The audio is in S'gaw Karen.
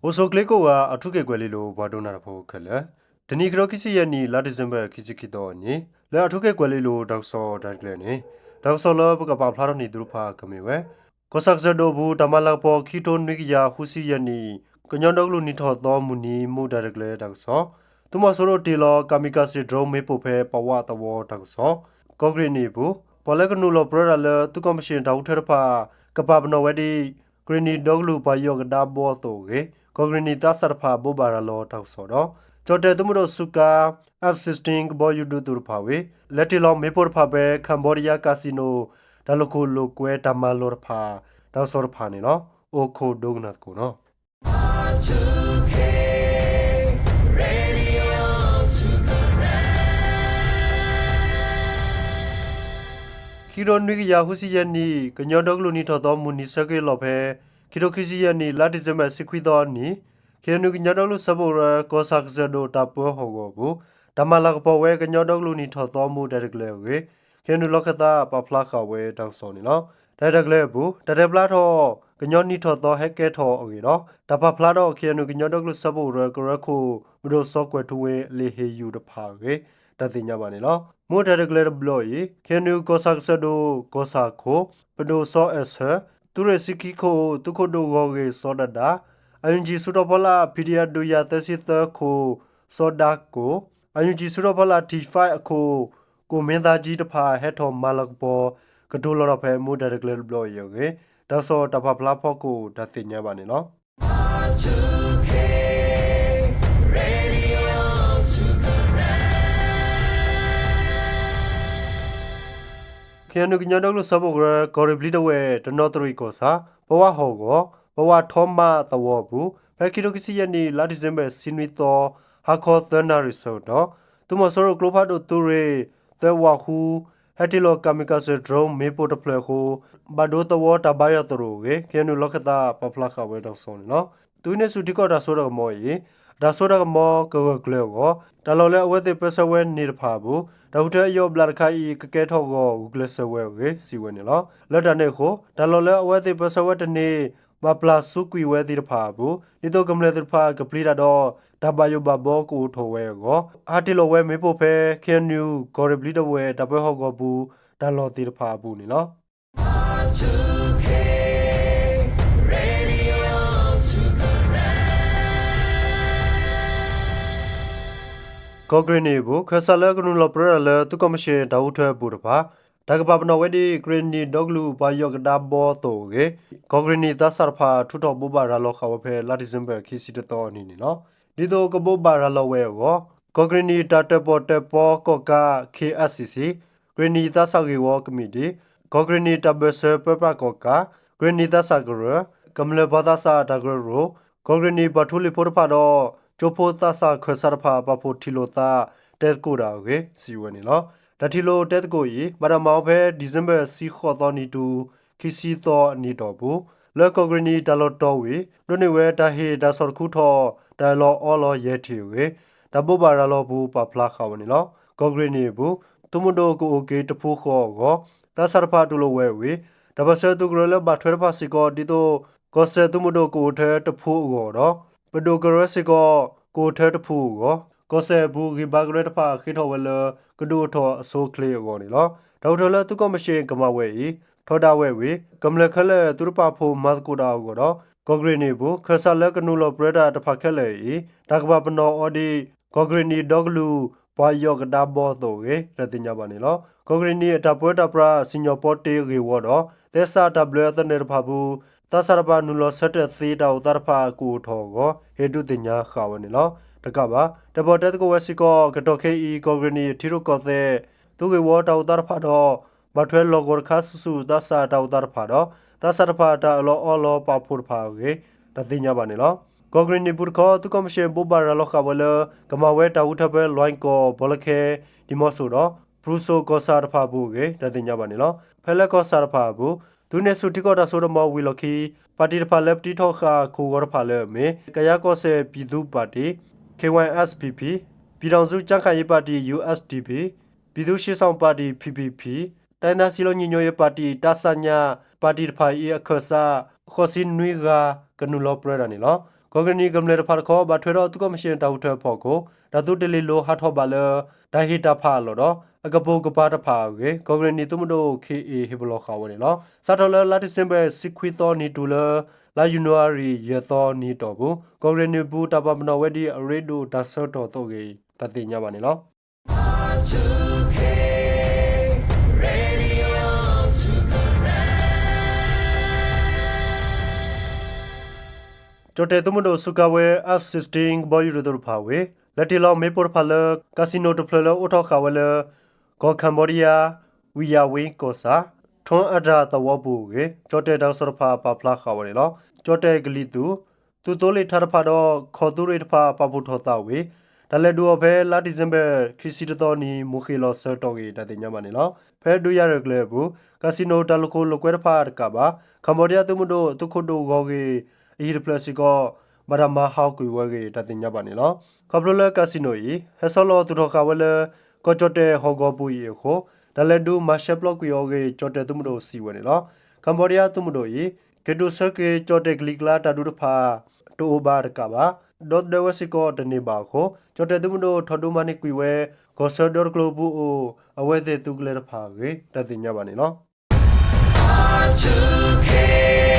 အိၣ်ဆူၣ်ချ့ကိးဂၤ အၣ်ထူခ့ၣ်ကွဲၤလ့လိၤ ပှၤဒိကနၣ်တၢ်ဖိခဲလၢာ်, တနံၤ ခံကထိခံဆံယဲၢ်နံၣ် လါဒံၣ်စ့ဘၢၣ် ခံဆံခံသီအနံၤ လၢအၣ်ထူခ့ၣ်ကွဲၤလ့လိၤ တၢ်ကစီၣ်တၢ်ရဲၣ်တၢ်ကျဲၤန့ၣ် တၢ်ကစီၣ်လၢပကပာ်ဖျါထီၣ်န့ၢ်သုတဖၣ်ကမ့ၢ်ဝဲ ကီၢ်ဆၣ်ကစၢၢ်ဒိၣ်အပူၤ တၢ်မၤလၤကပီၤ ခံကထိနွံကယၤဃုဆံယဲၢ်နံၣ် ကညီဒီကလုာ်နံၣ်ထီၣ်သီမုၢ်နံၤ မူဒါတၢ်ရဲၣ်တၢ်ကျဲၤတၢ်ကစီၣ်, သုးမီၤစိရိၤတ့ၢ်လီၤ kamikaze drone မ့ၣ်ပိၢ်ဖဲပဝးသဝီတၢ်ကစီၣ်, ကီၢ်ကရ့ၣ်နံၣ်အပူၤ ပှၤလၢကနုာ်လီၤပြၢတၢ်လၢ သုးကီၢ်မံၣ်ၡ့ၣ်တၢ်ဃုထၢတဖၣ် ကပာ်ပနီၣ်ဝဲဒ် ကရ့ၣ်နံၣ်ဒီကလုာ်ပှၤယီၢ်ကဒါဘီအသိးအဂ့ၢ် ကီၢ်ကရ့ၣ်နံၣ်သးစၢ်တဖၣ် ဘိးဘၣ်ရၤလီၤတၢ်ကစီၣ်ဒီး ကၠီၣ်တဲၣ်သုးမုၢ်ဒိၣ်စူးကါ F sixteen ကဘီယူၤဒုးသုးတဖၣ်ဝံၤ လဲၤတ့ၢ်လီၤမ့ၣ်ပိၢ်တဖၣ်ဖဲ Cambodia casino တၢ်လိာ်ခိၣ်လိာ်ကွဲတၢ်မၤလီၢ်တဖၣ် တၢ်ကစီၣ်တဖၣ်န့ၣ်လီၤ. အိၣ်ခိးဒိကနၣ်သကိးနီၤ. ခံကထိနွံကယၤဃုဆံယဲၢ်နံၣ် ကညီဒီကလုာ်နံၣ်ထီၣ်သီမုၢ်နံၤဆၢက့ၤလီၤဖဲ ခံကထိခံဆံယဲၢ်နံၣ် လါဒံၣ်စ့ဘၢၣ် ဆံခွံသီအနံၤ ခ့ၣ်အဲၣ်ယူၣ် ကညီဒီကလုာ်စၢဖှိၣ်ကရၢ ကီၢ်ဆၣ်ကစၢၢ်ဒိၣ်တၢ်ပၢဟီၣ်ကဝီၤအပူၤ တၢ်မၤလၤကပီၤဝဲကညီဒီကလုာ်နံၣ်ထီၣ်သီမူဒါတၢ်ရဲၣ်တၢ်ကျဲၤအဂ့ၢ် ခ့ၣ်အဲၣ်ယူၣ် လီၢ်ခၢၣ်သးပာ်ဖျါဃာ်ဝဲတၢ်ကစီၣ်န့ၣ်လီၤ. တၢ်ရဲၣ်တၢ်ကျဲၤအပူၤ တၢ်တဲဖျါထီၣ် ကညီနံၣ်ထီၣ်သီဟဲကဲထီၣ်အဂ့ၢ်ဒီး တၢ်ပာ်ဖျါထီၣ် ခ့ၣ်အဲၣ်ယူၣ် ကညီဒီကလုာ်စၢဖှိၣ်ကရၢ ကရၢခိၣ် ပဒိၣ်စီၤကွဲၤထူဝ့ လံာ်ဟ့ၣ်ယူၣ်တဖၣ်အဂ့ၢ် တၢ်သ့ၣ်ညါဘၣ်န့ၣ်လီၤ. မူဒါတၢ်ရဲၣ်တၢ်ကျဲၤတဘျီအံၤ ခ့ၣ်အဲၣ်ယူၣ် ကီၢ်ဆၣ်ကစၢၢ်ဒိၣ် ကီၢ်ဆၣ်ခိၣ် ပဒိၣ်စီၤအဲၣ်ဆၢ သုးရ့ၣ်ဆံခံခိၣ် သုးခိၣ်ဒိၣ်ဂီၢ်ဂ့ၢ်စီၤဒၤဒၤ အယူၣ်ကၠံၣ် ဆူၣ်ထီၣ်ဖီလာ် ဖံးဒံးအဒုးယၤသၢဆံသၢခိၣ် စီၤဒၤကိၣ် အယူၣ်ကၠံၣ် ဆူၣ်ထီၣ်ဖီလာ် ထံၣ်ဖၣ်အခိၣ် ကိၣ်မ့သးကၠံတဖၣ် ဟဲထီၣ်မၤလၤကပီၤ ကတိၤလီၤထီၣ်ဖဲမူဒါတၢ်ရဲၣ်တၢ်ကျဲၤတဘျီအံၤအဂ့ၢ် တၢ်ကစီၣ်တၢ်ပာ်ဖျါဖီခိၣ် တၢ်သ့ၣ်ညါဘၣ်န့ၣ်လီၤ. ခ့ၣ်အဲၣ်ယူၣ် ကညီဒီကလုာ်စၢဖှိၣ်ကရၢ ကီၢ်ရ့ၣ်ဘျံးဒဝဲၢ် တနီသရံၣ်ကီၢ်ဆၣ် ပဝးဟီၣ်ကဝီၤ ပဝးထီမးသဝီအပူၤ ဖဲခံကထိခံဆံယဲၢ်နံၣ် လါဒံၣ်စ့ဘၢၣ် ဆံနွံသီ ဟါခီသၢနၣ်ရံၣ်ဆၢကတီၢ် သုးမီၤစိရိၤကျိဖးဒိၣ်သုးရ့ၣ် သၢဝးဃု ဟဲတ့ၢ်လီၤ kamikaze drone မ့ၣ်ပိၢ်တဖျၢၣ်အဃိ ဘၣ်ဒိသဝီတၢ်ဘါယွၤသရိာ်အဂ့ၢ် ခ့ၣ်အဲၣ်ယူၣ် လီၢ်ခၢၣ်သးပာ်ဖျါဃာ်ဝဲတၢ်ကစီၣ်န့ၣ်လီၤ. သုးဟံးန့ၢ်ဆူၣ်ထံကီၢ်တၢ်စိတၢ်ကမီၤအံၤ တၢ်စိတၢ်ကမီၤကဂၢၢ်ကျၢၤအဂီၢ် တၢ်လီၢ်လၢအဝဲသ့ၣ်ပၢဆှၢဝဲန့ၢ်တဖၣ်အပူၤ တၢ်ဃုထၢအယိာ်အဘျၣ်တခါအံၤ ကကဲထီၣ်အဂီၢ် ဂုာ်ကျဲးစၢးဝဲအဂ့ၢ် စံးဝဲန့ၣ်လီၤ. လၢတၢ်န့ၣ်အဃိ တၢ်လီၢ်လၢအဝဲသ့ၣ်ပၢဆှၢဝဲတန့ၢ် ဘၣ်ပျၢ်စူးကွံာ်ဝဲသ့ၣ်တဖၣ်အပူၤ ဒ်သိးကမျၢၢ်သ့ၣ်တဖၣ်ကပျံၤတၢ်ဒီး တၢ်ဘၣ်ယိၣ်ဘၣ်ဘီကအိၣ်ထီၣ်ဝဲအဂီၢ် ဟးတ့ၢ်လီၤဝဲမ့ၣ်ပိၢ်ဖဲ ခ့ၣ်အဲၣ်ယူၣ် ကီၢ်ရ့ၣ်ဘျံးဒဝဲၢ် တၢ်ပၢဟီၣ်ကဝီၤအပူၤ တၢ်လီၢ်သ့ၣ်တဖၣ်အပူၤန့ၣ်လီၤ. ကီၢ်ကရ့ၣ်နံၣ်အပူၤ ခၢၣ်စးလၢကနုာ်လီၤပြၢတၢ်လၢ သုးကီၢ်မံၣ်ၡ့ၣ်တၢ်ဃုထၢအပူၤတဖၣ် တၢ်ကပာ်ပနီၣ်ဝဲဒ် ကရ့ၣ်နံၣ်ဒီကလုာ်ပှၤယီၢ်ကဒါဘီအသိးအဂ့ၢ် ကီၢ်ကရ့ၣ်နံၣ်သးစၢ်တဖၣ် ထုးထီၣ်ဘိးဘၣ်ရၤလီၤဃာ်ဝဲဖဲ လါဒံၣ်စ့ဘၢၣ် ခံဆံတသီအနံၤန့ၣ်လီၤ. ဒ်သိးကဘိးဘၣ်ရၤလီၤဝဲအဂီၢ် ကီၢ်ကရ့ၣ်နံၣ်တၢ်တၢၣ်ပီၣ်တၢၣ်ပီကိးကး K S C C, ကရ့ၣ်နံၣ်သးစၢ်ဂ့ၢ်ဝီကမံးတံာ်, ကီၢ်ကရ့ၣ်နံၣ်တၢ်ဘၢၣ်စၢၤပၢပြးကိးကး, ကရ့ၣ်နံၣ်သးစၢ်ကရၢ, ကမျၢၢ်ပှၤသးစၢ်တၢ်ကရၢကရိ, ကီၢ်ကရ့ၣ်နံၣ်ပှၤထူလံၤဖိတဖၣ်ဒီး ကၠိဖိသးစၢ်ခၢၣ်စးတဖၣ် ပာ်ဖှိၣ်ထံၣ်လိာ်သး တဲသကိးတၢ်အဂ့ၢ် စံးဝဲန့ၣ်လီၤ. တၢ်ထံၣ်လိာ်တဲသကိးအံၤ ဘၣ်တၢ်မၤအီၤဖဲ ဒံၣ်စ့ဘၢၣ် ဆံဃိးသီနံၤတုၤ ခံဆံသီအနံၤအတီၢ်ပူၤ လၢကီၢ်ကရ့ၣ်နံၣ်တၢ်လီၢ်တီၤဝံၤ ဒိးန့ၢ်ဝဲတၢ်ဟ့ၣ်တၢ်ဆီၣ်တခူထီၣ် တၢ်အၢၣ်လီၤအီလီၤယဲၢ်ထံၣ်အဂ့ၢ် တၢ်ဘိးဘၣ်ရၤလီၤအပူၤ ပာ်ဖျါဃာ်ဝဲန့ၣ်လီၤ. ကီၢ်ကရ့ၣ်နံၣ်အပူၤ သုးမုၢ်ဒိၣ်ကအိၣ်က့ၤတဖုဃီအဂီၢ် သးစၢ်တဖၣ်တူၢ်လိာ်ဝဲဝံၤ တၢ်ပၢၢ်ဆၢသုးကရၢလၢဘၣ်ထွဲတဖၣ်စ့ၢ်ကီး ဒ်သိး ကီၢ်စဲၣ်သုးမုၢ်ဒိၣ်ကအိၣ်ထဲတဖုအဂီၢ်ဒီး ပဒိၣ်ကရၢစ့ၢ်ကီး ကအိၣ်ထဲတဖုအဂီၢ် ကီၢ်စဲၣ်အပူၤဂံၢ်ဘါကရၢတဖၣ်ဃ့ထီၣ်ဝဲလၢ ကဒုးအိၣ်ထီၣ်အဆိအချ့အဂီၢ်န့ၣ်လီၤ. တၢ်ဃုထၢလၢသုးကီၢ်မံၣ်ၡ့ၣ်ကမၤဝဲအံၤ ထီဒါဝဲဝံၤ ကမျၢၢ်ခဲလၢာ်သုတပာ်ဖှိၣ်မၤသကိးတၢ်အဂီၢ်ဒီး ကီၢ်ကရ့ၣ်နံၣ်အပူၤ ခၢၣ်စးလၢကနုာ်လီၤပြၢတၢ်တဖၣ်ခဲလၢာ်အံၤ တၢ်ကပာ်ပနီၣ်အီၤဒ် ကီၢ်ကရ့ၣ်နံၣ်ဒီကလုာ် ပှၤယီၢ်ကဒါဘီအသိးအဂ့ၢ် တၢ်သ့ၣ်ညါဘၣ်န့ၣ်လီၤ. ကီၢ်ကရ့ၣ်နံၣ်အတၢ်ပၢတၢ်ပြး စံၣ်ညီၣ်ပီတ့ဂ့ၢ်ဝီဒီး သဲစးတၢ်ဘျၢအသနၢၣ်တဖၣ်အပူၤ သးစၢ်တဖၣ်နုာ်လီၤဆၢထၢၣ်သ့တၢ်အိၣ်သးတဖၣ်ကအိၣ်ထီၣ်အဂီၢ် ဟ့ၣ်ဒုးသ့ၣ်ညါဃာ်ဝဲန့ၣ်လီၤ. တကးဘၣ် တၢၣ်ပီၣ်တဲသကိးဝဲစ့ၢ်ကီး ကတီၢ်ခဲအံၤ ကီၢ်ကရ့ၣ်နံၣ်အထံရူၢ်ကီၢ်သဲး သုးဂ့ၢ်ဝီတၢ်အိၣ်သးတဖၣ်ဒီး ဘၣ်ထွဲလီၢ်ကဝီၤတခါဆူၣ်ဆူၣ် သးစၢ်တၢ်အိၣ်သးတဖၣ်ဒီး သးစၢ်တဖၣ်တၢ်အၢၣ်လီၤအီလီၤပာ်ဖှိၣ်တဖၣ်အဂ့ၢ် တၢ်သ့ၣ်ညါဘၣ်န့ၣ်လီၤ. ကီၢ်ကရ့ၣ်နံၣ်အပူၤတခီ သုးကီၢ်မံၣ်ၡ့ၣ်ဘိးဘၣ်ရၤလီၤဃာ်ဝဲလၢ ကမၤဝဲတၢ်ဃုထၢဖဲ လွဲၢ်ကီၢ်, ဘီလၢခဲ, ဒံၣ်မီဆိးဒီး ဖရူဆိးကီၢ်ဆၣ်တဖၣ်အပူၤအဂ့ၢ် တၢ်သ့ၣ်ညါဘၣ်န့ၣ်လီၤ. ဖဲလၢကီၢ်ဆၣ်တဖၣ်အပူၤ သုးန့ၢ်ဆူၣ်ထံကီၢ်တၢ်စိတၢ်ကမီၤဝံၤလီၢ်ခံ ပၣ်တံၣ်တဖၣ်လၢပတံထီၣ်ဃာ်ခိၣ်ဂီၤတဖၣ်လၢအမ့ၢ် ကယၤကီၢ်စဲၣ်ပံၤသူပၣ်တံၣ် K Y S P P, ပြည်ထောင်စုကြံ့ခိုင်ရေးပါတီ U S D P, ပြည်သူ့ရှေ့ဆောင်ပါတီ P P P, တိုင်းရင်းသားစည်းလုံးညီညွတ်ရေးပါတီ တစည ပၣ်တံၣ်တဖၣ်အံၤအခၢၣ်စး ဃိးဆံနွံဂၤ ကနုာ်လီၤပြၢတၢ်န့ၣ်လီၤ. ကီၢ်ကရ့ၣ်နံၣ်ကမျၢၢ်တဖၣ်တခီ ဘၣ်ထွဲဒီးသုးကီၣ်မံၣ်ၡ့ၣ်တၢ်အိၣ်ထီၣ်အဖီခိၣ် တၢ်သုးတလ့ၢ်လိၤဟးထီၣ်ဘၣ်လၢ တၢ်ဟ့ၣ်တၢ်ဖးအလီၢ်ဒီး အကပိာ်ကပၤတဖၣ်အဂ့ၢ် ကီၢ်ကရ့ၣ်နံၣ်သုးမုၢ်ဒိၣ် ခ့ၣ်အ့ၣ် ဟ့ၣ်ပလီၢ်ဃာ်ဝဲန့ၣ်လီၤ. စးထီၣ်လၢလါဒံၣ်စ့ဘၢၣ် တဆံခွံသီနံၤတုၤလၢ လါယနူၤအါရံၤ ယဲၢ်သီနံၤအတီၢ်ပူၤ ကီၢ်ကရ့ၣ်နံၣ်အပူၤ တၢ်ပာ်ပနီၣ်ဝဲဒ်အရ့ဒိၣ်တၢ်ဆၢကတီၢ်အသိးအဂ့ၢ် တၢ်သ့ၣ်ညါဘၣ်န့ၣ်လီၤ. ကၠီၣ်တဲၣ်သုးမုၢ်ဒိၣ်စူးကါဝဲ F sixteen ကဘီယူၤဒိၣ်သ့ၣ်တဖၣ်ဝံၤ လဲၤတ့ၢ်လီၤမ့ၣ်ပိၢ်တဖၣ်လၢ casino တဖျၢၣ်လၢအိၣ်ထီၣ်ဃာ်ဝဲလၢ ကီၢ် Cambodia ဝံယၣ်ဝ့ၣ်ကီၢ်ဆၣ် ထွန်းအတ္တ သဝီပူၤအဂ့ၢ် ကၠီၣ်တဲၣ်တၢ်ကစီၣ်တဖၣ်ပာ်ဖျါဃာ်ဝဲန့ၣ်လီၤ. ကၠီၣ်တဲၣ်ကလံၤသူး, သုးသိလ့ၣ်ထးတဖၣ်ဒီး ခီၣ်သုးရ့ၣ်တဖၣ်ပာ်ဖှိၣ်ထီၣ်သးဝံၤ တၢ်လဲၤဒုးအီၤဖဲလါဒံၣ်စ့ဘၢၣ် ခံဆံတသီနံၤ မုၢ်ဃ့ၢ်လီၤဆၢကတီၢ်အဂ့ၢ် တၢ်သ့ၣ်ညါဘၣ်န့ၣ်လီၤ. ဖဲဒုးယၤရဲၣ်ကျဲၤအပူၤ casino တၢ်လိာ်ခိၣ်လိာ်ကွဲတဖၣ်တကးဘၣ် Cambodia သုးမုၢ်ဒိၣ်အသုးခိၣ်ဒိၣ်ဂီၤဂ့ၢ် အဟံၣ်တဖျၢၣ်စ့ၢ်ကီး ဘၣ်တၢ်မၤဟးဂီၤကွံာ်ဝဲအဂ့ၢ် တၢ်သ့ၣ်ညါဘၣ်န့ၣ်လီၤ. ခီဖျိလၢ casino အံၤ ဟဲဆီလီၤသူၣ်ထီၣ်ဃာ်ဝဲလၢ ကီၢ်ကၠီၣ်တဲၣ်ဟီၣ်ကဝီၤပူၤအံၤအဃိ တၢ်လဲၤဒုးမၤရှဲပျီကွံာ်အီၤအဂ့ၢ် ကၠီၣ်တဲၣ်သုးမုၢ်ဒိၣ်စံးဝဲန့ၣ်လီၤ. Cambodia သုးမုၢ်ဒိၣ်အံၤ က့ၤဒိးဆၢက့ၤကၠီၣ်တဲၣ်ကလံၤကျါတၢ်ဒုးတဖၣ် တအိၣ်ဘၣ်တကးဘၣ် ဒီသဒၢဝဲစ့ၢ်ကီးတန့ၢ်ဘၣ်အဃိ ကၠီၣ်တဲၣ်သုးမုၢ်ဒိၣ်ထီၣ်ဒုးမၤန့ၢ်ကွံာ်ဝဲ ကီၢ်ဆၢဒီတကျိၤအပူၤအိၣ် အဝဲသ့ၣ်သုးကလၢၤတဖၣ်အဂ့ၢ် တၢ်သ့ၣ်ညါဘၣ်န့ၣ်လီၤ.